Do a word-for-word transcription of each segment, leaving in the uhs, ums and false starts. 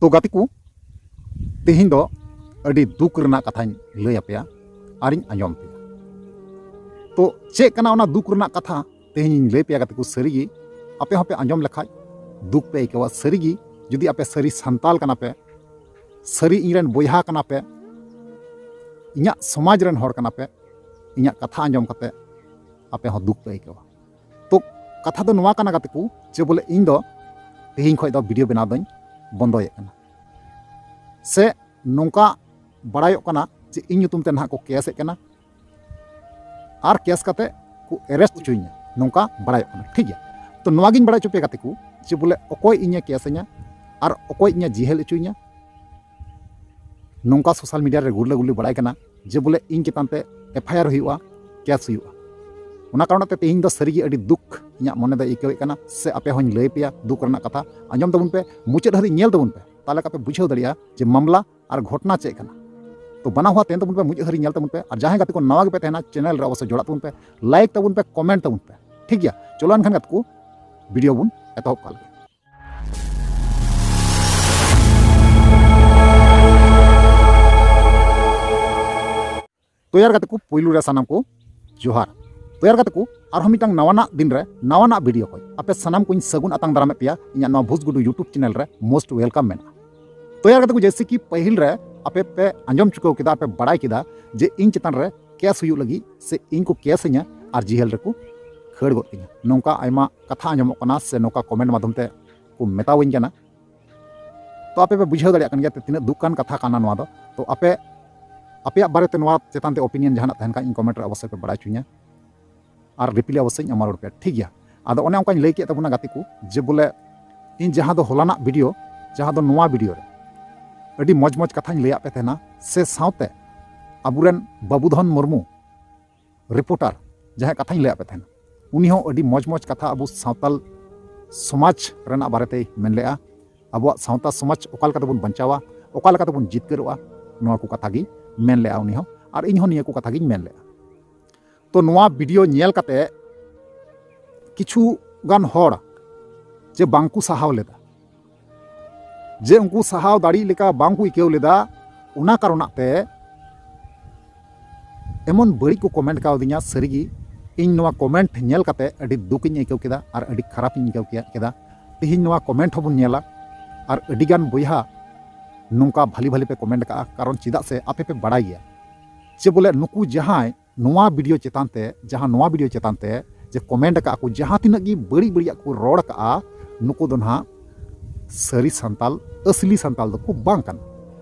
ᱛᱚ ᱜᱟᱛᱮ ᱠᱚ, ᱛᱮᱦᱮᱧ ᱫᱚ ᱟᱹᱰᱤ ᱫᱩᱠ ᱨᱮᱱᱟᱜ ᱠᱟᱛᱷᱟᱧ ᱞᱟᱹᱭ ᱟᱯᱮᱭᱟ ᱟᱨᱤᱧ ᱟᱸᱡᱚᱢ ᱯᱮᱭᱟ᱾ ᱛᱚ ᱪᱮᱫ ᱠᱟᱱᱟ ᱚᱱᱟ ᱫᱩᱠ ᱨᱮᱱᱟᱜ ᱠᱟᱛᱷᱟ? ᱛᱮᱦᱮᱧᱤᱧ ᱞᱟᱹᱭ ᱯᱮᱭᱟ ᱜᱟᱛᱮ ᱠᱚ, ᱥᱟᱹᱨᱤᱜᱮ ᱟᱯᱮ ᱦᱚᱸᱯᱮ ᱟᱸᱡᱚᱢ ᱞᱮᱠᱷᱟᱡ ᱫᱩᱠ ᱯᱮ ᱟᱹᱭᱠᱟᱹᱣᱟ᱾ ᱥᱟᱹᱨᱤᱜᱮ ᱡᱩᱫᱤ ᱟᱯᱮ ᱥᱟᱹᱨᱤ ᱥᱟᱱᱛᱟᱞ ᱠᱟᱱᱟ ᱯᱮ, ᱥᱟᱹᱨᱤ ᱤᱧ ᱨᱮᱱ ᱵᱚᱭᱦᱟ ᱠᱟᱱᱟ ᱯᱮ, ᱤᱧᱟᱹᱜ ᱥᱚᱢᱟᱡᱽ ᱨᱮᱱ ᱦᱚᱲ ᱠᱟᱱᱟ ᱯᱮ, ᱤᱧᱟᱹᱜ ᱠᱟᱛᱷᱟ ᱟᱸᱡᱚᱢ ᱠᱟᱛᱮ ᱟᱯᱮ ᱦᱚᱸ ᱫᱩᱠ ᱯᱮ ᱟᱹᱭᱠᱟᱹᱣᱟ᱾ ᱛᱚ ᱠᱟᱛᱷᱟ ᱫᱚ ᱱᱚᱣᱟ ᱠᱟᱱᱟ ᱜᱟᱛᱮ ᱠᱚ, ᱡᱮ ᱵᱚᱞᱮ ᱤᱧ ᱫᱚ ᱛᱮᱦᱮᱧ ᱠᱷᱚᱱ ᱫᱚ ᱵᱷᱤᱰᱤᱭᱳ ᱵᱮᱱᱟᱣ ᱫᱚᱧ ᱵᱚᱱᱫᱚᱭᱮᱫ ᱠᱟᱱᱟ᱾ ᱥᱮ ᱱᱚᱝᱠᱟ ᱵᱟᱲᱟᱭᱚᱜ ᱠᱟᱱᱟ ᱡᱮ ᱤᱧ ᱧᱩᱛᱩᱢ ᱛᱮ ᱱᱟᱦᱟᱜ ᱠᱚ ᱠᱮᱥᱮᱫ ᱠᱟᱱᱟ ᱟᱨ ᱠᱮᱥ ᱠᱟᱛᱮ ᱠᱚ ᱮᱨᱮᱥᱴ ᱦᱚᱪᱚᱧᱟ, ᱱᱚᱝᱠᱟ ᱵᱟᱲᱟᱭᱚᱜ ᱠᱟᱱᱟ᱾ ᱴᱷᱤᱠ ᱜᱮᱭᱟ, ᱛᱚ ᱱᱚᱣᱟ ᱜᱤᱧ ᱵᱟᱲᱟᱭ ᱦᱚᱪᱚ ᱯᱮᱭᱟ ᱜᱟᱛᱮ ᱠᱚ, ᱡᱮ ᱵᱚᱞᱮ ᱚᱠᱚᱭ ᱤᱧᱮ ᱠᱮᱥ ᱟᱹᱧᱟ ᱟᱨ ᱚᱠᱚᱭ ᱤᱧᱮ ᱡᱮᱦᱮᱞ ᱦᱚᱪᱚᱧᱟ᱾ ᱱᱚᱝᱠᱟ ᱥᱳᱥᱟᱞ ᱢᱤᱰᱤᱭᱟ ᱨᱮ ᱜᱩᱨᱞᱟᱹ ᱜᱩᱨᱞᱤ ᱵᱟᱲᱟᱭ ᱠᱟᱱᱟ ᱡᱮ ᱵᱚᱞᱮ ᱤᱧ ᱪᱮᱛᱟᱱ ᱛᱮ ᱮᱯᱷ ᱟᱭ ᱟᱨ ᱦᱩᱭᱩᱜᱼᱟ, ᱠᱮᱥ ᱦᱩᱭᱩᱜᱼᱟ᱾ ᱚᱱᱟ ᱠᱟᱨᱚᱱ ᱛᱮ ᱛᱮᱦᱮᱧ ᱫᱚ ᱥᱟᱹᱨᱤᱜᱮ ᱟᱹᱰᱤ ᱫᱩᱠ ᱤᱧᱟᱹᱜ ᱢᱚᱱᱮ ᱫᱚᱭ ᱟᱹᱭᱠᱟᱹᱣᱮᱫ ᱠᱟᱱᱟ᱾ ᱥᱮ ᱟᱯᱮ ᱦᱚᱸᱧ ᱞᱟᱹᱭ ᱯᱮᱭᱟ ᱫᱩᱠ ᱨᱮᱱᱟᱜ ᱠᱟᱛᱷᱟ, ᱟᱸᱡᱚᱢ ᱛᱟᱵᱚᱱ ᱯᱮ, ᱢᱩᱪᱟᱹᱫ ᱦᱟᱹᱨᱤᱡ ᱧᱮᱞ ᱛᱟᱵᱚᱱ ᱯᱮ, ᱛᱟᱦᱚᱞᱮ ᱠᱷᱟᱱ ᱯᱮ ᱵᱩᱡᱷᱟᱹᱣ ᱫᱟᱲᱮᱭᱟᱜᱼᱟ ᱡᱮ ᱢᱟᱢᱞᱟ ᱟᱨ ᱜᱷᱚᱴᱚᱱᱟ ᱪᱮᱫ ᱠᱟᱱᱟ᱾ ᱛᱚ ᱵᱟᱱᱟ ᱦᱚᱲ ᱛᱟᱦᱮᱱ ᱛᱟᱵᱚᱱ ᱯᱮ, ᱢᱩᱪᱟᱹᱫ ᱦᱟᱹᱨᱤᱡ ᱧᱮᱞ ᱛᱟᱵᱚᱱ ᱯᱮ᱾ ᱟᱨ ᱡᱟᱦᱟᱸᱭ ᱜᱟᱛᱮ ᱠᱚ ᱱᱟᱣᱟ ᱜᱮᱯᱮ ᱛᱟᱦᱮᱱᱟ, ᱪᱮᱱᱮᱞ ᱨᱮ ᱚᱵᱚᱥᱥᱳᱭ ᱡᱚᱲᱟᱜ ᱛᱟᱵᱚᱱ ᱯᱮ, ᱞᱟᱭᱤᱠ ᱛᱟᱵᱚᱱ ᱯᱮ, ᱠᱚᱢᱮᱱᱴ ᱛᱟᱵᱚᱱ ᱯᱮ᱾ ᱴᱷᱤᱠ ᱜᱮᱭᱟ, ᱪᱚᱞᱚ ᱮᱱᱠᱷᱟᱱ ᱜᱟᱛᱮ ᱠᱚ, ᱵᱷᱤᱰᱤᱭᱳ ᱵᱚᱱ ᱮᱛᱚᱦᱚᱵ ᱠᱟᱜ ᱞᱮᱜᱮ᱾ ᱛᱚ ᱭᱟᱨ ᱜᱟᱛᱮ ᱠᱚ, ᱯᱩᱭᱞᱩ ᱨᱮ ᱥᱟᱱᱟᱢ ᱠᱚ ᱡᱚᱦᱟᱨ᱾ ᱛᱚ ᱭᱟᱨ ᱜᱟᱛᱮ ᱠᱚ, ᱟᱨᱦᱚᱸ ᱢᱤᱫᱴᱟᱝ ᱱᱟᱣᱟᱱᱟᱜ ᱫᱤᱱ ᱨᱮ ᱱᱟᱣᱟᱱᱟᱜ ᱵᱷᱤᱰᱤᱭᱳ ᱠᱷᱚᱱ ᱟᱯᱮ ᱥᱟᱱᱟᱢ ᱠᱚᱧ ᱥᱟᱹᱜᱩᱱ ᱟᱛᱟᱝ ᱫᱟᱨᱟᱢᱮᱫ ᱯᱮᱭᱟ᱾ ᱤᱧᱟᱹᱜ ᱱᱚᱣᱟ ᱵᱷᱩᱥᱜᱩᱰᱩ YouTube ᱪᱮᱱᱮᱞ ᱨᱮ most welcome ᱢᱮᱱᱟᱜᱼᱟ᱾ ᱛᱚ ᱭᱟᱨ ᱜᱟᱛᱮ ᱠᱚ, ᱡᱮᱭᱥᱮ ᱠᱤ ᱯᱟᱹᱦᱤᱞ ᱨᱮ ᱟᱯᱮ ᱯᱮ ᱟᱸᱡᱚᱢ ᱪᱩᱠᱟᱹᱣ ᱠᱮᱫᱟ, ᱟᱯᱮ ᱵᱟᱲᱟᱭ ᱠᱮᱫᱟ ᱡᱮ ᱤᱧ ᱪᱮᱛᱟᱱ ᱨᱮ ᱠᱮᱥ ᱦᱩᱭᱩᱜ ᱞᱟᱹᱜᱤᱫ ᱥᱮ ᱤᱧ ᱠᱚ ᱠᱮᱥ ᱟᱹᱧᱟ ᱟᱨ ᱡᱮᱦᱮᱞ ᱨᱮᱠᱚ ᱠᱷᱟᱹᱲ ᱜᱚᱫ ᱠᱟᱹᱧᱟ, ᱱᱚᱝᱠᱟ ᱟᱭᱢᱟ ᱠᱟᱛᱷᱟ ᱟᱸᱡᱚᱢᱚᱜ ᱠᱟᱱᱟ ᱥᱮ ᱱᱚᱝᱠᱟ ᱠᱚᱢᱮᱱᱴ ᱢᱟᱫᱽᱫᱷᱚᱢ ᱛᱮ ᱠᱚ ᱢᱮᱛᱟᱣᱟᱹᱧ ᱠᱟᱱᱟ᱾ ᱛᱚ ᱟᱯᱮ ᱯᱮ ᱵᱩᱡᱷᱟᱹᱣ ᱫᱟᱲᱮᱭᱟᱜ ᱠᱟᱱ ᱜᱮᱭᱟ ᱛᱤᱱᱟᱹᱜ ᱫᱩᱠ ᱠᱟᱱ ᱠᱟᱛᱷᱟ ᱠᱟᱱᱟ ᱱᱚᱣᱟ ᱫᱚ᱾ ᱛᱚ ᱟᱯᱮ ᱟᱯᱮᱭᱟᱜ ᱵᱟᱨᱮᱛᱮ ᱱᱚᱣᱟ ᱪᱮᱛᱟᱱ ᱛᱮ ᱚᱯᱤᱱᱤᱭᱚᱱ ᱡᱟᱦᱟᱱᱟᱜ ᱛᱟᱦᱮᱱ ᱠᱷᱟᱱ ᱤᱧ ᱠᱚᱢᱮᱱᱴ ᱨᱮ ᱚᱵᱚᱥᱥᱳᱭ ᱯᱮ ᱵᱟᱲᱟᱭ ᱦᱚᱪᱚᱧᱟ ᱟᱨ ᱨᱤᱯᱞᱟᱭ ᱚᱵᱚᱥᱥᱳᱭ ᱤᱧ ᱮᱢᱟ ᱨᱩᱣᱟᱹᱲ ᱯᱮᱭᱟ, ᱴᱷᱤᱠ ᱜᱮᱭᱟ? ᱟᱫᱚ ᱚᱱᱮ ᱚᱱᱠᱟᱧ ᱞᱟᱹᱭ ᱠᱮᱫ ᱛᱟᱵᱚᱱᱟ ᱜᱟᱛᱮ ᱠᱚ, ᱡᱮ ᱵᱚᱞᱮ ᱤᱧ ᱡᱟᱦᱟᱸ ᱫᱚ ᱦᱚᱞᱟᱱᱟᱜ ᱵᱷᱤᱰᱤᱭᱳ, ᱡᱟᱦᱟᱸ ᱫᱚ ᱱᱚᱣᱟ ᱵᱷᱤᱰᱤᱭᱳ ᱨᱮ ᱟᱹᱰᱤ ᱢᱚᱡᱽ ᱢᱚᱡᱽ ᱠᱟᱛᱷᱟᱧ ᱞᱟᱹᱭᱟᱫ ᱯᱮ ᱛᱟᱦᱮᱱᱟ, ᱥᱮ ᱥᱟᱶᱛᱮ ᱟᱵᱚᱨᱮᱱ ᱵᱟᱹᱵᱩᱫᱷᱚᱱ ᱢᱩᱨᱢᱩ ᱨᱤᱯᱳᱨᱴᱟᱨ ᱡᱟᱦᱟᱸᱭ ᱠᱟᱛᱷᱟᱧ ᱞᱟᱹᱭᱟᱫ ᱯᱮ ᱛᱟᱦᱮᱱᱟ, ᱩᱱᱤ ᱦᱚᱸ ᱟᱹᱰᱤ ᱢᱚᱡᱽ ᱢᱚᱡᱽ ᱠᱟᱛᱷᱟ ᱟᱵᱚ ᱥᱟᱶᱛᱟᱞ ᱥᱚᱢᱟᱡᱽ ᱨᱮᱱᱟᱜ ᱵᱟᱨᱮᱛᱮᱭ ᱢᱮᱱ ᱞᱮᱜᱼᱟ᱾ ᱟᱵᱚᱣᱟᱜ ᱥᱟᱶᱛᱟ ᱥᱚᱢᱟᱡᱽ ᱚᱠᱟ ᱞᱮᱠᱟ ᱛᱮᱵᱚᱱ ᱵᱟᱧᱪᱟᱣᱟ, ᱚᱠᱟ ᱞᱮᱠᱟ ᱛᱮᱵᱚᱱ ᱡᱤᱛᱠᱟᱹᱨᱚᱜᱼᱟ, ᱱᱚᱣᱟ ᱠᱚ ᱠᱟᱛᱷᱟ ᱜᱮ ᱢᱮᱱ ᱞᱮᱜᱼᱟ ᱩᱱᱤ ᱦᱚᱸ, ᱟᱨ ᱤᱧ ᱦᱚᱸ ᱱᱤᱭᱟᱹ ᱠᱚ ᱠᱟᱛᱷᱟ ᱜᱤᱧ ᱢᱮᱱ ᱞᱮᱜᱼᱟ᱾ ᱛᱚ ᱱᱚᱣᱟ ᱵᱷᱤᱰᱤᱭᱳ ᱧᱮᱞ ᱠᱟᱛᱮ ᱠᱤᱪᱷᱩ ᱜᱟᱱ ᱦᱚᱲ ᱡᱮ ᱵᱟᱝᱠᱚ ᱥᱟᱦᱟᱣ ᱞᱮᱫᱟ, ᱡᱮ ᱩᱱᱠᱩ ᱥᱟᱦᱟᱣ ᱫᱟᱲᱮ ᱞᱮᱠᱟ ᱵᱟᱝ ᱠᱚ ᱟᱹᱭᱠᱟᱹᱣ ᱞᱮᱫᱟ, ᱚᱱᱟ ᱠᱟᱨᱚᱱᱟᱜ ᱛᱮ ᱮᱢᱚᱱ ᱵᱟᱹᱲᱤᱡ ᱠᱚ ᱠᱚᱢᱮᱱᱴ ᱠᱟᱣᱫᱤᱧᱟ᱾ ᱥᱟᱹᱨᱤᱜᱮ ᱤᱧ ᱱᱚᱣᱟ ᱠᱚᱢᱮᱱᱴ ᱧᱮᱞ ᱠᱟᱛᱮ ᱟᱹᱰᱤ ᱫᱩᱠᱤᱧ ᱟᱹᱭᱠᱟᱹᱣ ᱠᱮᱫᱟ ᱟᱨ ᱟᱹᱰᱤ ᱠᱷᱟᱨᱟᱯᱤᱧ ᱟᱹᱭᱠᱟᱹᱣ ᱠᱮᱫᱟ᱾ ᱛᱮᱦᱮᱧ ᱱᱚᱣᱟ ᱠᱚᱢᱮᱱᱴ ᱦᱚᱸᱵᱚᱱ ᱧᱮᱞᱟ ᱟᱨ ᱟᱹᱰᱤᱜᱟᱱ ᱵᱚᱭᱦᱟ ᱱᱚᱝᱠᱟ ᱵᱷᱟᱞᱤ ᱵᱷᱟᱞᱤ ᱯᱮ ᱠᱚᱢᱮᱱᱴ ᱠᱟᱜᱼᱟ᱾ ᱠᱟᱨᱚᱱ ᱪᱮᱫᱟᱜ ᱥᱮ ᱟᱯᱮ ᱯᱮ ᱵᱟᱲᱟᱭ ᱜᱮᱭᱟ ᱡᱮ ᱵᱚᱞᱮ ᱱᱩᱠᱩ ᱡᱟᱦᱟᱸᱭ ᱱᱚᱣᱟ ᱵᱷᱤᱰᱤᱭᱳ ᱪᱮᱛᱟᱱ ᱛᱮ, ᱡᱟᱦᱟᱸ ᱱᱚᱣᱟ ᱵᱷᱤᱰᱤᱭᱳ ᱪᱮᱛᱟᱱ ᱛᱮ ᱡᱮ ᱠᱚᱢᱮᱱᱴ ᱟᱠᱟᱫ ᱠᱚ, ᱡᱟᱦᱟᱸ ᱛᱤᱱᱟᱹᱜ ᱜᱮ ᱵᱟᱹᱲᱤᱡ ᱵᱟᱹᱲᱤᱡᱟᱜ ᱠᱚ ᱨᱚᱲ ᱟᱠᱟᱫᱼᱟ, ᱱᱩᱠᱩ ᱫᱚ ᱱᱟᱦᱟᱜ ᱥᱟᱹᱨᱤ ᱥᱟᱱᱛᱟᱞ, ᱟᱹᱥᱞᱤ ᱥᱟᱱᱛᱟᱞ ᱫᱚᱠᱚ ᱵᱟᱝ ᱠᱟᱱᱟ᱾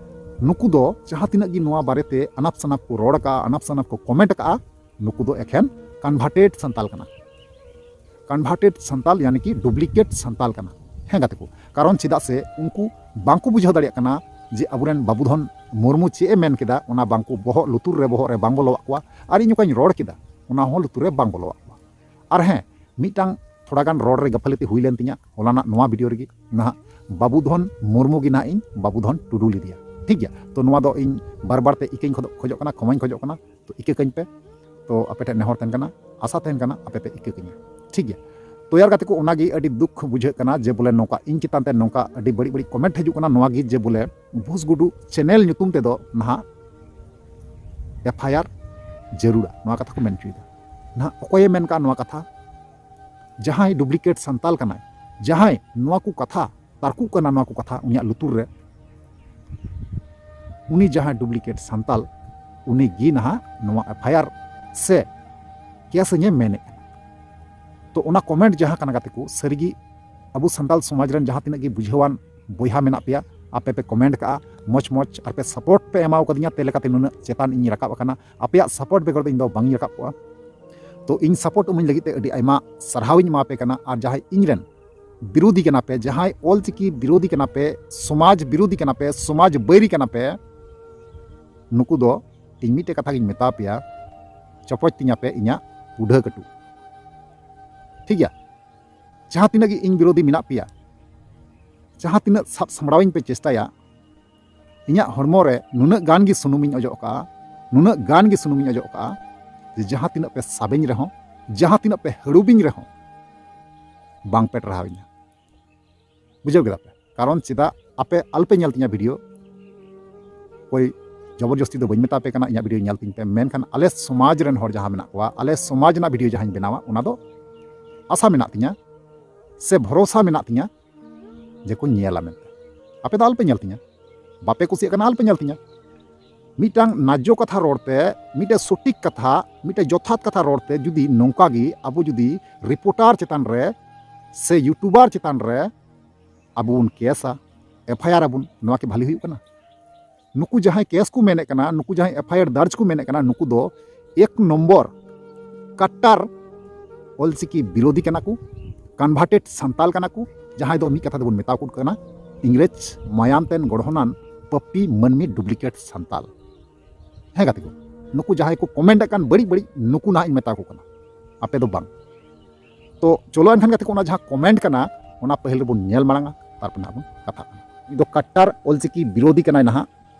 ᱱᱩᱠᱩ ᱫᱚ ᱡᱟᱦᱟᱸ ᱛᱤᱱᱟᱹᱜ ᱜᱮ ᱱᱚᱣᱟ ᱵᱟᱨᱮᱛᱮ ᱟᱱᱟᱯ ᱥᱟᱱᱟᱯ ᱠᱚ ᱨᱚᱲ ᱟᱠᱟᱫᱼᱟ, ᱟᱱᱟᱯ ᱥᱟᱱᱟᱯ ᱠᱚ ᱠᱚᱢᱮᱱᱴ ᱟᱠᱟᱫᱼᱟ, ᱱᱩᱠᱩ ᱫᱚ ᱮᱠᱷᱮᱱ ᱠᱚᱱᱵᱷᱟᱨᱴᱮᱰ ᱥᱟᱱᱛᱟᱞ ᱠᱟᱱᱟ᱾ ᱠᱚᱱᱵᱷᱟᱨᱴᱮᱰ ᱥᱟᱱᱛᱟᱞ ᱭᱟᱱᱤ ᱠᱤ ᱰᱩᱯᱞᱤᱠᱮᱴ ᱥᱟᱱᱛᱟᱞ ᱠᱟᱱᱟ᱾ ᱦᱮᱸ ᱜᱟᱛᱮ ᱠᱚ, ᱠᱟᱨᱚᱱ ᱪᱮᱫᱟᱜ ᱥᱮ ᱩᱱᱠᱩ ᱵᱟᱝᱠᱚ ᱵᱩᱡᱷᱟᱹᱣ ᱫᱟᱲᱮᱭᱟᱜ ᱠᱟᱱᱟ ᱡᱮ ᱟᱵᱚᱨᱮᱱ ᱵᱟᱹᱵᱩᱫᱷᱚᱱ ᱢᱩᱨᱢᱩ ᱪᱮᱫ ᱮ ᱢᱮᱱ ᱠᱮᱫᱟ, ᱚᱱᱟ ᱵᱟᱝᱠᱚ ᱵᱚᱦᱚᱜ ᱞᱩᱛᱩᱨ ᱨᱮ, ᱵᱚᱦᱚᱜ ᱨᱮ ᱵᱟᱝ ᱵᱚᱞᱚᱣᱟᱜ ᱠᱚᱣᱟ᱾ ᱟᱨ ᱤᱧ ᱚᱠᱟᱧ ᱨᱚᱲ ᱠᱮᱫᱟ, ᱚᱱᱟ ᱦᱚᱸ ᱞᱩᱛᱩᱨ ᱨᱮ ᱵᱟᱝ ᱵᱚᱞᱚᱣᱟᱜ ᱠᱚᱣᱟ᱾ ᱟᱨ ᱦᱮᱸ, ᱢᱤᱫᱴᱟᱝ ᱛᱷᱚᱲᱟ ᱜᱟᱱ ᱨᱚᱲ ᱨᱮ ᱜᱟᱹᱯᱷᱟᱹᱞᱤᱛᱤ ᱦᱩᱭ ᱞᱮᱱ ᱛᱤᱧᱟ ᱦᱚᱞᱟᱱᱟᱜ ᱱᱚᱣᱟ ᱵᱷᱤᱰᱤᱭᱳ ᱨᱮᱜᱮ᱾ ᱱᱟᱦᱟᱜ ᱵᱟᱹᱵᱩᱫᱷᱚᱱ ᱢᱩᱨᱢᱩ ᱜᱮ ᱱᱟᱦᱟᱜ ᱤᱧ ᱵᱟᱹᱵᱩᱫᱷᱚᱱ ᱴᱩᱰᱩ ᱞᱮᱫᱮᱭᱟ, ᱴᱷᱤᱠ ᱜᱮᱭᱟ? ᱛᱚ ᱱᱚᱣᱟ ᱫᱚ ᱤᱧ ᱵᱟᱨ ᱵᱟᱨ ᱛᱮ ᱤᱠᱟᱹᱧ ᱠᱷᱚᱡᱚᱜ, ᱠᱷᱚᱡᱚᱜ ᱠᱟᱱᱟ, ᱠᱷᱚᱢᱟᱧ ᱠᱷᱚᱡᱚᱜ ᱠᱟᱱᱟ᱾ ᱛᱚ ᱤᱠᱟᱹ ᱠᱟᱹᱧ ᱯᱮ᱾ ᱛᱚ ᱟᱯᱮ ᱴᱷᱮᱱ ᱱᱮᱦᱚᱨ ᱛᱟᱦᱮᱱ ᱠᱟᱱᱟ, ᱟᱥᱟ ᱛᱟᱦᱮᱱ ᱠᱟᱱᱟ, ᱟᱯᱮ ᱯᱮ ᱤᱠᱟᱹ ᱠᱟᱹᱧᱟ, ᱴᱷᱤᱠ ᱜᱮᱭᱟ? ᱛᱚ ᱭᱟᱨ ᱜᱟᱛᱮ ᱠᱚ, ᱚᱱᱟᱜᱮ ᱟᱹᱰᱤ ᱫᱩᱠ ᱵᱩᱡᱷᱟᱹᱜ ᱠᱟᱱᱟ ᱡᱮ ᱵᱚᱞᱮ ᱱᱚᱝᱠᱟ ᱤᱧ ᱪᱮᱛᱟᱱ ᱛᱮ ᱱᱚᱝᱠᱟ ᱟᱹᱰᱤ ᱵᱟᱹᱲᱤᱡ ᱵᱟᱹᱲᱤᱡ ᱠᱚᱢᱮᱱᱴ ᱦᱤᱡᱩᱜ ᱠᱟᱱᱟ᱾ ᱱᱚᱣᱟ ᱜᱮ ᱡᱮ ᱵᱚᱞᱮ ᱵᱷᱩᱥ ᱜᱩᱰᱩ ᱪᱮᱱᱮᱞ ᱧᱩᱛᱩᱢ ᱛᱮᱫᱚ ᱱᱟᱦᱟᱜ ᱮᱯᱷ ᱟᱭ ᱟᱨ ᱡᱟᱹᱨᱩᱲᱟ, ᱱᱚᱣᱟ ᱠᱟᱛᱷᱟ ᱠᱚ ᱢᱮᱱ ᱦᱚᱪᱚᱭᱮᱫᱟ᱾ ᱱᱟᱦᱟᱜ ᱚᱠᱚᱭᱮ ᱢᱮᱱ ᱠᱟᱜᱼᱟ ᱱᱚᱣᱟ ᱠᱟᱛᱷᱟ? ᱡᱟᱦᱟᱸᱭ ᱰᱩᱯᱞᱤᱠᱮᱴ ᱥᱟᱱᱛᱟᱞ ᱠᱟᱱᱟᱭ, ᱡᱟᱦᱟᱸᱭ ᱱᱚᱣᱟ ᱠᱚ ᱠᱟᱛᱷᱟ ᱛᱟᱨᱠᱩᱜ ᱠᱟᱱᱟ, ᱱᱚᱣᱟ ᱠᱚ ᱠᱟᱛᱷᱟ ᱩᱱᱤᱭᱟᱜ ᱞᱩᱛᱩᱨ ᱨᱮ, ᱩᱱᱤ ᱡᱟᱦᱟᱸᱭ ᱰᱩᱯᱞᱤᱠᱮᱴ ᱥᱟᱱᱛᱟᱞ, ᱩᱱᱤ ᱜᱮ ᱱᱟᱦᱟᱜ ᱱᱚᱣᱟ ᱮᱯᱷ ᱟᱭ ᱟᱨ ᱥᱮ ᱠᱮᱥ ᱤᱧᱮ ᱢᱮᱱᱮᱫ ᱠᱟᱱᱟ᱾ ᱛᱚ ᱚᱱᱟ ᱠᱚᱢᱮᱱᱴ ᱡᱟᱦᱟᱸ ᱠᱟᱱᱟ ᱜᱟᱛᱮ ᱠᱚ, ᱥᱟᱹᱨᱤᱜᱮ ᱟᱵᱚ ᱥᱟᱱᱛᱟᱞ ᱥᱚᱢᱟᱡᱽ ᱨᱮᱱ ᱡᱟᱦᱟᱸ ᱛᱤᱱᱟᱹᱜ ᱜᱮ ᱵᱩᱡᱷᱟᱹᱣᱟᱱ ᱵᱚᱭᱦᱟ ᱢᱮᱱᱟᱜ ᱯᱮᱭᱟ, ᱟᱯᱮ ᱯᱮ ᱠᱚᱢᱮᱱᱴ ᱠᱟᱜᱼᱟ, ᱢᱚᱡᱽ ᱢᱚᱡᱽ ᱟᱨ ᱯᱮ ᱥᱟᱯᱳᱨᱴ ᱯᱮ ᱮᱢᱟᱣ ᱠᱟᱫᱤᱧᱟ, ᱛᱮ ᱞᱮᱠᱟᱛᱮ ᱱᱩᱱᱟᱹᱜ ᱪᱮᱛᱟᱱ ᱤᱧ ᱨᱟᱠᱟᱵ ᱟᱠᱟᱱᱟ᱾ ᱟᱯᱮᱭᱟᱜ ᱥᱟᱯᱳᱨᱴ ᱵᱮᱜᱚᱨ ᱫᱚ ᱤᱧ ᱫᱚ ᱵᱟᱝ ᱤᱧ ᱨᱟᱠᱟᱵ ᱠᱚᱜᱼᱟ᱾ ᱛᱚ ᱤᱧ ᱥᱟᱯᱳᱨᱴ ᱮᱢᱟᱹᱧ ᱞᱟᱹᱜᱤᱫ ᱛᱮ ᱟᱹᱰᱤ ᱟᱭᱢᱟ ᱥᱟᱨᱦᱟᱣ ᱤᱧ ᱮᱢᱟ ᱯᱮ ᱠᱟᱱᱟ᱾ ᱟᱨ ᱡᱟᱦᱟᱸᱭ ᱤᱧ ᱨᱮᱱ ᱵᱤᱨᱳᱫᱷᱤ ᱠᱟᱱᱟ ᱯᱮ, ᱡᱟᱦᱟᱸᱭ ᱚᱞ ᱪᱤᱠᱤ ᱵᱤᱨᱳᱫᱷᱤ ᱠᱟᱱᱟ ᱯᱮ, ᱥᱚᱢᱟᱡᱽ ᱵᱤᱨᱳᱫᱷᱤ ᱠᱟᱱᱟ ᱯᱮ, ᱥᱚᱢᱟᱡᱽ ᱵᱟᱹᱭᱨᱤ ᱠᱟᱱᱟ ᱯᱮ, ᱱᱩᱠᱩ ᱫᱚ ᱤᱧ ᱢᱤᱫᱴᱮᱡ ᱠᱟᱛᱷᱟ ᱜᱤᱧ ᱢᱮᱛᱟ ᱯᱮᱭᱟ, ᱪᱚᱯᱚᱡ ᱛᱤᱧᱟ ᱯᱮ ᱤᱧᱟᱹᱜ ᱯᱩᱰᱷᱟᱹ ᱠᱟᱹᱴᱩᱵ, ᱴᱷᱤᱠ ᱜᱮᱭᱟ? ᱡᱟᱦᱟᱸ ᱛᱤᱱᱟᱹᱜ ᱜᱮ ᱤᱧ ᱵᱤᱨᱳᱫᱷᱤ ᱢᱮᱱᱟᱜ ᱯᱮᱭᱟ, ᱡᱟᱦᱟᱸ ᱛᱤᱱᱟᱹᱜ ᱥᱟᱵ ᱥᱟᱢᱵᱲᱟᱣᱤᱧ ᱯᱮ ᱪᱮᱥᱴᱟᱭᱟ, ᱤᱧᱟᱹᱜ ᱦᱚᱲᱢᱚ ᱨᱮ ᱱᱩᱱᱟᱹᱜ ᱜᱟᱱ ᱜᱮ ᱥᱩᱱᱩᱢᱤᱧ ᱚᱡᱚᱜ ᱠᱟᱜᱼᱟ, ᱱᱩᱱᱟᱹᱜ ᱜᱟᱱ ᱜᱮ ᱥᱩᱱᱩᱢᱤᱧ ᱚᱡᱚᱜ ᱠᱟᱜᱼᱟ ᱡᱮ ᱡᱟᱦᱟᱸ ᱛᱤᱱᱟᱹᱜ ᱯᱮ ᱥᱟᱵᱮᱧ ᱨᱮᱦᱚᱸ, ᱡᱟᱦᱟᱸ ᱛᱤᱱᱟᱹᱜ ᱯᱮ ᱦᱟᱹᱲᱩᱵᱤᱧ ᱨᱮᱦᱚᱸ, ᱵᱟᱝ ᱯᱮ ᱴᱟᱨᱦᱟᱣᱤᱧᱟ᱾ ᱵᱩᱡᱷᱟᱹᱣ ᱠᱮᱫᱟ ᱯᱮ? ᱠᱟᱨᱚᱱ ᱪᱮᱫᱟᱜ ᱟᱯᱮ ᱟᱞᱚᱯᱮ ᱧᱮᱞ ᱛᱤᱧᱟ ᱵᱷᱤᱰᱤᱭᱳ᱾ ᱠᱚᱭ ᱡᱚᱵᱚᱨᱡᱚᱥᱛᱤ ᱫᱚ ᱵᱟᱹᱧ ᱢᱮᱛᱟ ᱯᱮ ᱠᱟᱱᱟ ᱤᱧᱟᱹᱜ ᱵᱷᱤᱰᱤᱭᱳ ᱧᱮᱞ ᱛᱤᱧ ᱯᱮ, ᱢᱮᱱᱠᱷᱟᱱ ᱟᱞᱮ ᱥᱚᱢᱟᱡᱽ ᱨᱮᱱ ᱦᱚᱲ ᱡᱟᱦᱟᱸ ᱢᱮᱱᱟᱜ ᱠᱚᱣᱟ, ᱟᱞᱮ ᱥᱚᱢᱟᱡᱽ ᱨᱮᱱᱟᱜ ᱵᱷᱤᱰᱤᱭᱳ ᱡᱟᱦᱟᱸᱧ ᱵᱮᱱᱟᱣᱟ, ᱚᱱᱟ ᱫᱚ ᱟᱥᱟ ᱢᱮᱱᱟᱜ ᱛᱤᱧᱟ ᱥᱮ ᱵᱷᱚᱨᱚᱥᱟ ᱢᱮᱱᱟᱜ ᱛᱤᱧᱟ ᱡᱮ ᱠᱚ ᱧᱮᱞᱟ ᱢᱮᱱᱛᱮ᱾ ᱟᱯᱮ ᱫᱚ ᱟᱞᱚᱯᱮ ᱧᱮᱞ ᱛᱤᱧᱟ, ᱵᱟᱯᱮ ᱠᱩᱥᱤᱭᱟᱜ ᱠᱟᱱᱟ ᱟᱞᱚᱯᱮ ᱧᱮᱞ ᱛᱤᱧᱟ᱾ ᱢᱤᱫᱴᱟᱝ ᱱᱟᱡᱽᱡᱚ ᱠᱟᱛᱷᱟ ᱨᱚᱲ ᱛᱮ, ᱢᱤᱫᱴᱟᱝ ᱥᱚᱴᱷᱤᱠ ᱠᱟᱛᱷᱟ, ᱢᱤᱫᱴᱟᱝ ᱡᱚᱛᱷᱟᱛ ᱠᱟᱛᱷᱟ ᱨᱚᱲ ᱛᱮ ᱡᱩᱫᱤ ᱱᱚᱝᱠᱟ ᱜᱮ ᱟᱵᱚ ᱡᱩᱫᱤ ᱨᱤᱯᱳᱨᱴᱟᱨ ᱪᱮᱛᱟᱱ ᱨᱮ ᱥᱮ ᱭᱩᱴᱩᱵᱟᱨ ᱪᱮᱛᱟᱱ ᱨᱮ ᱟᱵᱚ ᱵᱚᱱ ᱠᱮᱥᱟ, ᱮᱯᱷ ᱟᱭ ᱟᱨ ᱟᱵᱚᱱ, ᱱᱚᱣᱟ ᱠᱤ ᱵᱷᱟᱞᱤ ᱦᱩᱭᱩᱜ ᱠᱟᱱᱟ? ᱱᱩᱠᱩ ᱡᱟᱦᱟᱸᱭ ᱠᱮᱥ ᱠᱚ ᱢᱮᱱᱮᱫ ᱠᱟᱱᱟ, ᱱᱩᱠᱩ ᱡᱟᱦᱟᱸᱭ ᱮᱯᱷ ᱟᱭ ᱟᱨ ᱫᱟᱨᱡᱽ ᱠᱚ ᱢᱮᱱᱮᱫ ᱠᱟᱱᱟ, ᱱᱩᱠᱩ ᱫᱚ ᱮᱠ ᱱᱚᱢᱵᱚᱨ ᱠᱟᱴᱴᱟᱨ ᱚᱞᱪᱤᱠᱤ ᱵᱤᱨᱳᱫᱷᱤ ᱠᱟᱱᱟ ᱠᱚ, ᱠᱚᱱᱵᱷᱟᱨᱴᱮᱰ ᱥᱟᱱᱛᱟᱞ ᱠᱟᱱᱟ ᱠᱚ, ᱡᱟᱦᱟᱸᱭ ᱫᱚ ᱢᱤᱫ ᱠᱟᱛᱷᱟ ᱛᱮᱵᱚᱱ ᱢᱮᱛᱟ ᱠᱚ ᱠᱟᱱᱟ ᱤᱝᱨᱮᱡᱽ ᱢᱟᱭᱟᱢ ᱛᱮᱱ ᱜᱚᱲᱦᱚᱱᱟᱱ ᱯᱟᱯᱤ ᱢᱟᱹᱱᱢᱤ ᱰᱩᱯᱞᱤᱠᱮᱴ ᱥᱟᱱᱛᱟᱞ᱾ ᱦᱮᱸ ᱜᱟᱛᱮ ᱠᱚ, ᱱᱩᱠᱩ ᱡᱟᱦᱟᱸᱭ ᱠᱚ ᱠᱚᱢᱮᱱᱴ ᱟᱠᱟᱱ ᱵᱟᱹᱲᱤᱡ ᱵᱟᱹᱲᱤᱡ, ᱱᱩᱠᱩ ᱱᱟᱦᱟᱜ ᱤᱧ ᱢᱮᱛᱟ ᱠᱚ ᱠᱟᱱᱟ, ᱟᱯᱮ ᱫᱚ ᱵᱟᱝ᱾ ᱛᱚ ᱪᱚᱞᱚ ᱮᱱᱠᱷᱟᱱ ᱜᱟᱛᱮ ᱠᱚ, ᱚᱱᱟ ᱡᱟᱦᱟᱸ ᱠᱚᱢᱮᱱᱴ ᱠᱟᱱᱟ, ᱚᱱᱟ ᱯᱟᱹᱦᱤᱞ ᱨᱮᱵᱚᱱ ᱧᱮᱞ ᱢᱟᱲᱟᱝᱟ, ᱛᱟᱨᱯᱚᱨ ᱱᱟᱦᱟᱜ ᱵᱚᱱ ᱠᱟᱛᱷᱟᱜ ᱠᱟᱱᱟ᱾ ᱩᱱᱤ ᱫᱚ ᱠᱟᱴᱴᱟᱨ ᱚᱞᱪᱤᱠᱤ ᱵᱤᱨᱳᱫᱷᱤ ᱠᱟᱱᱟᱭ ᱱᱟᱦᱟᱜ,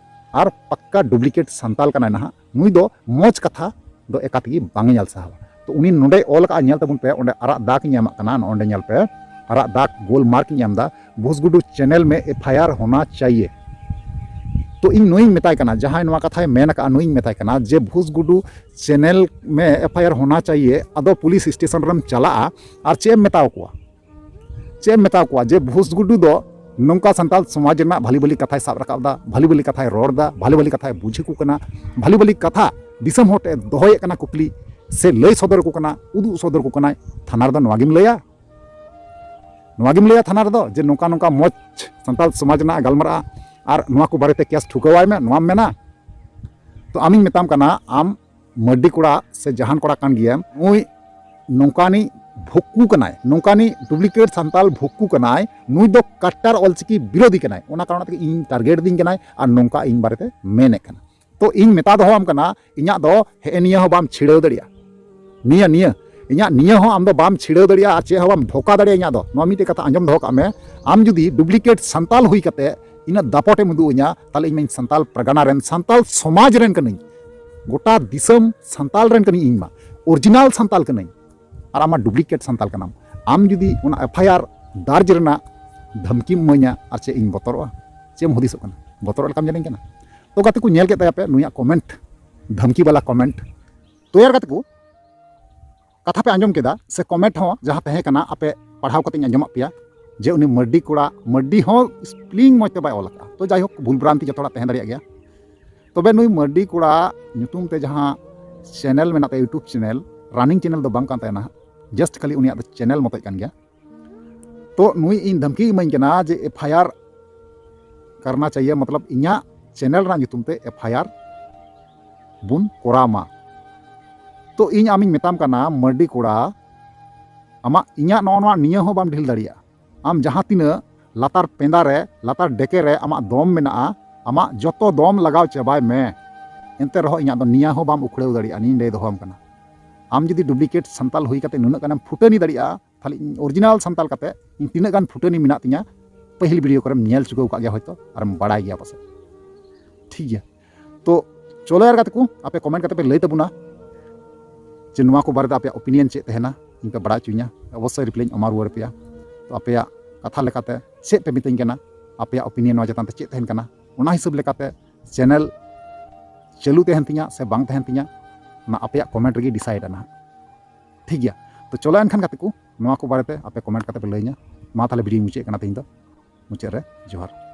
ᱟᱨ ᱯᱟᱠᱠᱟ ᱰᱩᱯᱞᱤᱠᱮᱴ ᱥᱟᱱᱛᱟᱞ ᱠᱟᱱᱟᱭ ᱱᱟᱦᱟᱜ᱾ ᱱᱩᱭ ᱫᱚ ᱢᱚᱡᱽ ᱠᱟᱛᱷᱟ ᱫᱚ ᱮᱠᱟᱛ ᱜᱮ ᱵᱟᱝ ᱮ ᱧᱮᱞ ᱥᱟᱦᱟᱣᱟ᱾ ᱛᱚ ᱩᱱᱤ ᱱᱚᱰᱮᱭ ᱚᱞ ᱟᱠᱟᱫᱼᱟ, ᱧᱮᱞ ᱛᱟᱵᱚᱱ ᱯᱮ, ᱚᱸᱰᱮ ᱟᱨᱟᱜ ᱫᱟᱜᱽ ᱤᱧ ᱮᱢᱟᱜ ᱠᱟᱱᱟ, ᱱᱚᱜᱼᱚ ᱱᱚᱰᱮ ᱧᱮᱞ ᱯᱮ, ᱟᱨᱟᱜ ᱫᱟᱜᱽ ᱜᱳᱞ ᱢᱟᱨᱠ ᱤᱧ ᱮᱢ ᱮᱫᱟ, ᱵᱷᱩᱥᱜᱩᱰᱩ ᱪᱮᱱᱮᱞ ᱢᱮ ᱮᱯᱷ ᱟᱭ ᱟᱨ ᱦᱳᱱᱟ ᱪᱟᱭᱭᱮ᱾ ᱛᱚ ᱤᱧ ᱱᱩᱭᱤᱧ ᱢᱮᱛᱟᱭ ᱠᱟᱱᱟ, ᱡᱟᱦᱟᱸᱭ ᱱᱚᱣᱟ ᱠᱟᱛᱷᱟᱭ ᱢᱮᱱ ᱟᱠᱟᱫᱼᱟ, ᱱᱩᱭᱤᱧ ᱢᱮᱛᱟᱭ ᱠᱟᱱᱟ ᱡᱮ ᱵᱷᱩᱥᱜᱩᱰᱩ ᱪᱮᱱᱮᱞ ᱢᱮ ᱮᱯᱷ ᱟᱭ ᱟᱨ ᱦᱳᱱᱟ ᱪᱟᱭᱭᱮ, ᱟᱫᱚ ᱯᱩᱞᱤᱥ ᱥᱴᱮᱥᱚᱱ ᱨᱮᱢ ᱪᱟᱞᱟᱜᱼᱟ ᱟᱨ ᱪᱮᱫ ᱮᱢ ᱢᱮᱛᱟᱣ ᱠᱚᱣᱟ? ᱪᱮᱫ ᱮᱢ ᱢᱮᱛᱟ ᱠᱚᱣᱟ ᱡᱮ ᱵᱷᱩᱥᱜᱩᱰᱩ ᱫᱚ ᱱᱚᱝᱠᱟ ᱥᱟᱱᱛᱟᱲ ᱥᱚᱢᱟᱡᱽ ᱨᱮᱱᱟᱜ ᱵᱷᱟᱞᱤ ᱵᱷᱟᱞᱤ ᱠᱟᱛᱷᱟᱭ ᱥᱟᱵ ᱨᱟᱠᱟᱵ ᱮᱫᱟ, ᱵᱷᱟᱞᱤ ᱵᱷᱟᱞᱤ ᱠᱟᱛᱷᱟᱭ ᱨᱚᱲ ᱮᱫᱟ, ᱵᱷᱟᱞᱤ ᱵᱷᱟᱞᱤ ᱠᱟᱛᱷᱟᱭ ᱵᱩᱡᱷᱟᱹᱣ ᱠᱚ ᱠᱟᱱᱟ, ᱵᱷᱟᱞᱤ ᱵᱷᱟᱞᱤ ᱠᱟᱛᱷᱟ ᱫᱤᱥᱚᱢ ᱦᱚᱲ ᱴᱷᱮᱱ ᱫᱚᱦᱚᱭᱮᱫ ᱠᱟᱱᱟ ᱠᱩᱠᱞᱤ, ᱥᱮ ᱞᱟᱹᱭ ᱥᱚᱫᱚᱨ ᱟᱠᱚ ᱠᱟᱱᱟ, ᱩᱫᱩᱜ ᱥᱚᱫᱚᱨ ᱟᱠᱚ ᱠᱟᱱᱟᱭ, ᱛᱷᱟᱱᱟ ᱨᱮᱫᱚ ᱱᱚᱣᱟ ᱜᱮᱢ ᱞᱟᱹᱭᱟ? ᱱᱚᱣᱟ ᱜᱮᱢ ᱞᱟᱹᱭᱟ ᱛᱷᱟᱱᱟ ᱨᱮᱫᱚ ᱡᱮ ᱱᱚᱝᱠᱟ ᱱᱚᱝᱠᱟ ᱢᱚᱡᱽ ᱥᱟᱱᱛᱟᱲ ᱥᱚᱢᱟᱡᱽ ᱨᱮᱱᱟᱜ ᱜᱟᱞᱢᱟᱨᱟᱜᱼᱟ ᱟᱨ ᱱᱚᱣᱟ ᱠᱚ ᱵᱟᱨᱮᱛᱮ ᱠᱮᱥ ᱴᱷᱩᱠᱟᱹᱣᱟᱭ ᱢᱮ, ᱱᱚᱣᱟᱢ ᱢᱮᱱᱟ? ᱛᱚ ᱟᱢᱤᱧ ᱢᱮᱛᱟᱢ ᱠᱟᱱᱟ, ᱟᱢ ᱢᱟᱹᱨᱰᱤ ᱠᱚᱲᱟ ᱥᱮ ᱡᱟᱦᱟᱱ ᱠᱚᱲᱟ ᱠᱟᱱ ᱜᱮᱭᱟᱢ, ᱱᱩᱭ ᱱᱚᱝᱠᱟᱱᱤᱡ ᱵᱷᱩᱠᱠᱩ ᱠᱟᱱᱟᱭ, ᱱᱚᱝᱠᱟᱱᱤᱡ ᱰᱩᱯᱞᱤᱠᱮᱴ ᱥᱟᱱᱛᱟᱞ ᱵᱷᱩᱠᱠᱩ ᱠᱟᱱᱟᱭ, ᱱᱩᱭ ᱫᱚ ᱠᱟᱴᱴᱟᱨ ᱚᱞᱪᱤᱠᱤ ᱵᱤᱨᱳᱫᱷᱤ ᱠᱟᱱᱟᱭ, ᱚᱱᱟ ᱠᱟᱨᱚᱱ ᱛᱮᱜᱮ ᱤᱧ ᱴᱟᱨᱜᱮᱴ ᱫᱤᱧ ᱠᱟᱱᱟᱭ ᱟᱨ ᱱᱚᱝᱠᱟ ᱤᱧ ᱵᱟᱨᱮᱛᱮ ᱢᱮᱱᱮᱫ ᱠᱟᱱᱟ᱾ ᱛᱚ ᱤᱧ ᱢᱮᱛᱟ ᱫᱚᱦᱚᱣᱟᱢ ᱠᱟᱱᱟ, ᱤᱧᱟᱹᱜ ᱫᱚ ᱦᱮᱸ ᱱᱤᱭᱟᱹ ᱦᱚᱸ ᱵᱟᱢ ᱪᱷᱤᱲᱟᱹᱣ ᱫᱟᱲᱮᱭᱟᱜᱼᱟ, ᱱᱤᱭᱟᱹ ᱱᱤᱭᱟᱹ ᱤᱧᱟᱹᱜ ᱱᱤᱭᱟᱹ ᱦᱚᱸ ᱟᱢ ᱫᱚ ᱵᱟᱢ ᱪᱷᱤᱲᱟᱹᱣ ᱫᱟᱲᱮᱭᱟᱜᱼᱟ ᱟᱨ ᱪᱮᱫ ᱦᱚᱸ ᱵᱟᱢ ᱫᱷᱳᱠᱟ ᱫᱟᱲᱮᱭᱟᱜᱼᱟ ᱤᱧᱟᱹᱜ ᱫᱚ᱾ ᱱᱚᱣᱟ ᱢᱤᱫᱴᱮᱡ ᱠᱟᱛᱷᱟ ᱟᱸᱡᱚᱢ ᱫᱚᱦᱚ ᱠᱟᱜ ᱢᱮ, ᱟᱢ ᱡᱩᱫᱤ ᱰᱩᱯᱞᱤᱠᱮᱴ ᱥᱟᱱᱛᱟᱞ ᱦᱩᱭ ᱠᱟᱛᱮ ᱤᱱᱟᱹᱜ ᱫᱟᱯᱚᱴ ᱮᱢ ᱩᱫᱩᱜ ᱟᱹᱧᱟ, ᱛᱟᱦᱞᱮ ᱤᱧ ᱢᱟᱧ ᱥᱟᱱᱛᱟᱞ ᱯᱟᱨᱜᱟᱱᱟ ᱨᱮᱱ, ᱥᱟᱱᱛᱟᱞ ᱥᱚᱢᱟᱡᱽ ᱨᱮᱱ ᱠᱟᱹᱱᱟᱹᱧ, ᱜᱚᱴᱟ ᱫᱤᱥᱚᱢ ᱥᱟᱱᱛᱟᱞ ᱨᱮᱱ ᱠᱟᱹᱱᱟᱹᱧ ᱤᱧ ᱢᱟ, ᱚᱨᱤᱡᱤᱱᱟᱞ ᱥᱟᱱᱛᱟᱞ ᱠᱟᱹᱱᱟᱹᱧ, ᱟᱨ ᱟᱢ ᱢᱟ ᱰᱩᱯᱞᱤᱠᱮᱴ ᱥᱟᱱᱛᱟᱞ ᱠᱟᱱᱟᱢ᱾ ᱟᱢ ᱡᱩᱫᱤ ᱚᱱᱟ ᱮᱯᱷ ᱟᱭ ᱟᱨ ᱫᱟᱨᱡᱽ ᱨᱮᱱᱟᱜ ᱫᱷᱟᱢᱠᱤᱢ ᱤᱢᱟᱹᱧᱟ ᱟᱨ ᱪᱮᱫ ᱤᱧ ᱵᱚᱛᱚᱨᱚᱜᱼᱟ? ᱪᱮᱫ ᱮᱢ ᱦᱩᱫᱤᱥᱚᱜ ᱠᱟᱱᱟ? ᱵᱚᱛᱚᱨᱚᱜ ᱞᱮᱠᱟᱢ ᱡᱟᱹᱱᱤᱧ ᱠᱟᱱᱟ? ᱛᱚ ᱜᱟᱛᱮ ᱠᱚ, ᱧᱮᱞ ᱠᱮᱫ ᱛᱟᱭᱟ ᱯᱮ ᱱᱩᱭᱟᱜ ᱠᱚᱢᱮᱱᱴ, ᱫᱷᱟᱢᱠᱤ ᱵᱟᱞᱟ ᱠᱚᱢᱮᱱᱴ᱾ ᱛᱚ ᱭᱟᱨ ᱜᱟᱛᱮ ᱠᱚ, ᱠᱟᱛᱷᱟ ᱯᱮ ᱟᱸᱡᱚᱢ ᱠᱮᱫᱟ ᱥᱮ ᱠᱚᱢᱮᱱᱴ ᱦᱚᱸ ᱡᱟᱦᱟᱸ ᱛᱟᱦᱮᱸ ᱠᱟᱱᱟ, ᱟᱯᱮ ᱯᱟᱲᱦᱟᱣ ᱠᱟᱛᱮᱧ ᱟᱸᱡᱚᱢᱟᱜ ᱯᱮᱭᱟ ᱡᱮ ᱩᱱᱤ ᱢᱟᱹᱨᱰᱤ ᱠᱚᱲᱟ, ᱢᱟᱹᱨᱰᱤ ᱦᱚᱸ ᱥᱯᱮᱞᱤᱝ ᱢᱚᱡᱽ ᱛᱮ ᱵᱟᱭ ᱚᱞ ᱟᱠᱟᱫᱼᱟ᱾ ᱛᱚ ᱡᱟᱭᱦᱳᱠ, ᱵᱷᱩᱞ ᱵᱷᱨᱟᱱᱛᱤ ᱡᱚᱛᱚ ᱦᱚᱲᱟᱜ ᱛᱟᱦᱮᱸ ᱫᱟᱲᱮᱭᱟᱜ ᱜᱮᱭᱟ᱾ ᱛᱚᱵᱮ ᱱᱩᱭ ᱢᱟᱹᱨᱰᱤ ᱠᱚᱲᱟ ᱧᱩᱛᱩᱢ ᱛᱮ ᱡᱟᱦᱟᱸ ᱪᱮᱱᱮᱞ ᱢᱮᱱᱟᱜ ᱛᱟᱭᱟ, YouTube ᱪᱮᱱᱮᱞ, ᱨᱟᱱᱤᱝ ᱪᱮᱱᱮᱞ ᱫᱚ ᱵᱟᱝ ᱠᱟᱱ ᱛᱟᱭᱟ ᱱᱟᱦᱟᱜ, ᱡᱟᱥᱴ ᱠᱷᱟᱹᱞᱤ ᱩᱱᱤᱭᱟᱜ ᱫᱚ ᱪᱮᱱᱮᱞ ᱢᱚᱛᱚᱡ ᱠᱟᱱ ᱜᱮᱭᱟ᱾ ᱛᱚ ᱱᱩᱭ ᱤᱧ ᱫᱷᱟᱢᱠᱤ ᱤᱢᱟᱹᱧ ᱠᱟᱱᱟ ᱡᱮ ᱮᱯᱷ ᱟᱭ ᱟᱨ ᱠᱟᱨᱱᱟ ᱪᱟᱦᱤᱭᱮ, ᱢᱚᱛᱞᱚᱵ ᱤᱧᱟᱹᱜ ᱪᱮᱱᱮᱞ ᱨᱮᱱᱟᱜ ᱧᱩᱛᱩᱢ ᱛᱮ ᱮᱯᱷ ᱟᱭ ᱟᱨ ᱵᱚᱱ ᱠᱚᱨᱟᱣ ᱢᱟ᱾ ᱛᱚ ᱤᱧ ᱟᱢᱤᱧ ᱢᱮᱛᱟᱢ ᱠᱟᱱᱟ, ᱢᱟᱹᱨᱰᱤ ᱠᱚᱲᱟ, ᱟᱢᱟᱜ ᱤᱧᱟᱹᱜ ᱱᱚᱜᱼᱚ ᱱᱚᱣᱟ ᱱᱤᱭᱟᱹ ᱦᱚᱸ ᱵᱟᱢ ᱰᱷᱤᱞ ᱫᱟᱲᱮᱭᱟᱜᱼᱟ᱾ ᱟᱢ ᱡᱟᱦᱟᱸ ᱛᱤᱱᱟᱹᱜ ᱞᱟᱛᱟᱨ ᱯᱮᱸᱫᱟ ᱨᱮ, ᱞᱟᱛᱟᱨ ᱰᱮᱠᱮ ᱨᱮ ᱟᱢᱟᱜ ᱫᱚᱢ ᱢᱮᱱᱟᱜᱼᱟ, ᱟᱢᱟᱜ ᱡᱚᱛᱚ ᱫᱚᱢ ᱞᱟᱜᱟᱣ ᱪᱟᱵᱟᱭ ᱢᱮ, ᱮᱱᱛᱮ ᱨᱮᱦᱚᱸ ᱤᱧᱟᱹᱜ ᱫᱚ ᱱᱤᱭᱟᱹ ᱦᱚᱸ ᱵᱟᱢ ᱩᱠᱷᱲᱟᱹᱣ ᱫᱟᱲᱮᱭᱟᱜᱼᱟ᱾ ᱱᱤᱭᱟᱹᱧ ᱞᱟᱹᱭ ᱫᱚᱦᱚᱣᱟᱢ ᱠᱟᱱᱟ᱾ ᱟᱢ ᱡᱩᱫᱤ ᱰᱩᱯᱞᱤᱠᱮᱴ ᱥᱟᱱᱛᱟᱞ ᱦᱩᱭ ᱠᱟᱛᱮ ᱱᱩᱱᱟᱹᱜ ᱜᱟᱱᱮᱢ ᱯᱷᱩᱴᱟᱹᱱᱤ ᱫᱟᱲᱮᱭᱟᱜᱼᱟ, ᱛᱟᱦᱞᱮ ᱤᱧ ᱚᱨᱤᱡᱤᱱᱟᱞ ᱥᱟᱱᱛᱟᱞ ᱠᱟᱛᱮ ᱤᱧ ᱛᱤᱱᱟᱹᱜ ᱜᱟᱱ ᱯᱷᱩᱴᱟᱹᱱᱤ ᱢᱮᱱᱟᱜ ᱛᱤᱧᱟ, ᱯᱟᱹᱦᱤᱞ ᱵᱷᱤᱰᱤᱭᱳ ᱠᱚᱨᱮᱢ ᱧᱮᱞ ᱪᱩᱠᱟᱹᱣ ᱠᱟᱜ ᱜᱮᱭᱟ ᱦᱚᱭᱛᱳ, ᱟᱨᱮᱢ ᱵᱟᱲᱟᱭ ᱜᱮᱭᱟ ᱯᱟᱥᱮᱡ᱾ ᱴᱷᱤᱠ ᱜᱮᱭᱟ, ᱛᱚ ᱪᱚᱞᱚ ᱭᱟᱨ ᱜᱟᱛᱮ ᱠᱚ, ᱟᱯᱮ ᱠᱚᱢᱮᱱᱴ ᱠᱟᱛᱮ ᱯᱮ ᱞᱟᱹᱭ ᱛᱟᱵᱚᱱᱟ ᱡᱮ ᱱᱚᱣᱟ ᱠᱚ ᱵᱟᱨᱮᱛᱮ ᱟᱯᱮᱭᱟᱜ ᱚᱯᱤᱱᱤᱭᱚᱱ ᱪᱮᱫ ᱛᱟᱦᱮᱱᱟ, ᱤᱧ ᱯᱮ ᱵᱟᱲᱟᱭ ᱦᱚᱪᱚᱧᱟ᱾ ᱚᱵᱚᱥᱥᱳᱭ ᱨᱤᱯᱞᱟᱭ ᱤᱧ ᱮᱢᱟ ᱨᱩᱣᱟᱹᱲ ᱯᱮᱭᱟ᱾ ᱛᱚ ᱟᱯᱮᱭᱟᱜ ᱠᱟᱛᱷᱟ ᱞᱮᱠᱟᱛᱮ ᱪᱮᱫ ᱯᱮ ᱢᱤᱛᱟᱹᱧ ᱠᱟᱱᱟ, ᱟᱯᱮᱭᱟᱜ ᱚᱯᱤᱱᱤᱭᱚᱱ ᱱᱚᱣᱟ ᱪᱮᱛᱟᱱ ᱛᱮ ᱪᱮᱫ ᱛᱟᱦᱮᱱ ᱠᱟᱱᱟ, ᱚᱱᱟ ᱦᱤᱥᱟᱹᱵ ᱞᱮᱠᱟᱛᱮ ᱪᱮᱱᱮᱞ ᱪᱟᱹᱞᱩ ᱛᱟᱦᱮᱱ ᱛᱤᱧᱟ ᱥᱮ ᱵᱟᱝ ᱛᱟᱦᱮᱱ ᱛᱤᱧᱟ, ᱚᱱᱟ ᱟᱯᱮᱭᱟᱜ ᱠᱚᱢᱮᱱᱴ ᱨᱮᱜᱮ ᱰᱤᱥᱟᱭᱤᱰᱟ ᱱᱟᱦᱟᱜ᱾ ᱴᱷᱤᱠ ᱜᱮᱭᱟ, ᱛᱚ ᱪᱚᱞᱚ ᱮᱱᱠᱷᱟᱱ ᱜᱟᱛᱮ ᱠᱚ, ᱱᱚᱣᱟ ᱠᱚ ᱵᱟᱨᱮᱛᱮ ᱟᱯᱮ ᱠᱚᱢᱮᱱᱴ ᱠᱟᱛᱮ ᱯᱮ ᱞᱟᱹᱭᱟᱹᱧᱟ᱾ ᱢᱟ ᱛᱟᱦᱞᱮ ᱵᱷᱤᱰᱤᱭᱳᱧ ᱢᱩᱪᱟᱹᱫ ᱠᱟᱱᱟ ᱛᱮᱦᱮᱧ ᱫᱚ, ᱢᱩᱪᱟᱹᱫ ᱨᱮ ᱡᱚᱦᱟᱨ᱾